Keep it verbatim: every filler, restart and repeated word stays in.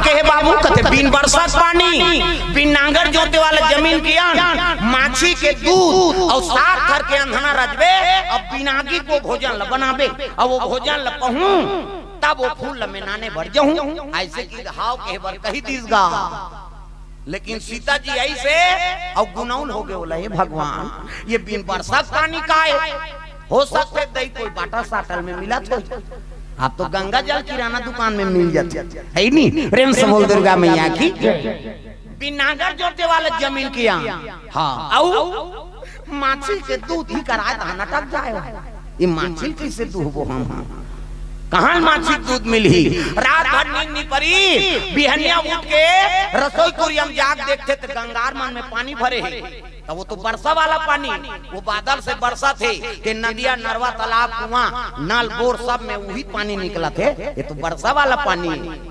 कहे बाबू, कथे बिन बरसत पानी, बिन नांगर जोते वाला जमीन के अन्न, माछी के दूध अउ सात थर के अंधना रजबे, अब बिन आगी के भोजन ल बनाबे, अउ वो भोजन ल पहूं, तब वो फूल ल मेनाने बर जहूं। अइसे कि घाव कहे बर कहि दिस गा। लेकिन सीता जी अइसे अउ गुनउल हो गे, बोला, "हे भगवान, ये बिन बरसत पानी काय? हो सकथे दई कोई बाटल साटल में मिलत होही।" अब तो गंगा जल किराना दुकान में मिल जाथे, हे नी? प्रेम से बोल दुर्गा मैया की। बिन नांगर जोते वाला जमीन के अन्न। हाँ, अउ माछी के दूध ही कराय, धान अटक जाय। ये माछी कइसे दूहबो हम? कहाँ माछी के दूध मिलही? रात भर नींद नइ परी, बिहनिया उठ के रसोई कुरिया म जाके देखथे त गंगार मन में पानी भरे हे। त वो तो बरसा वाला पानी, वो बादल से बरसत हे, ते नदिया, नरवा, तालाब, कुआं, नल, बोर सब में उही पानी निकलत हे। ये तो बरसा वाला पानी हे।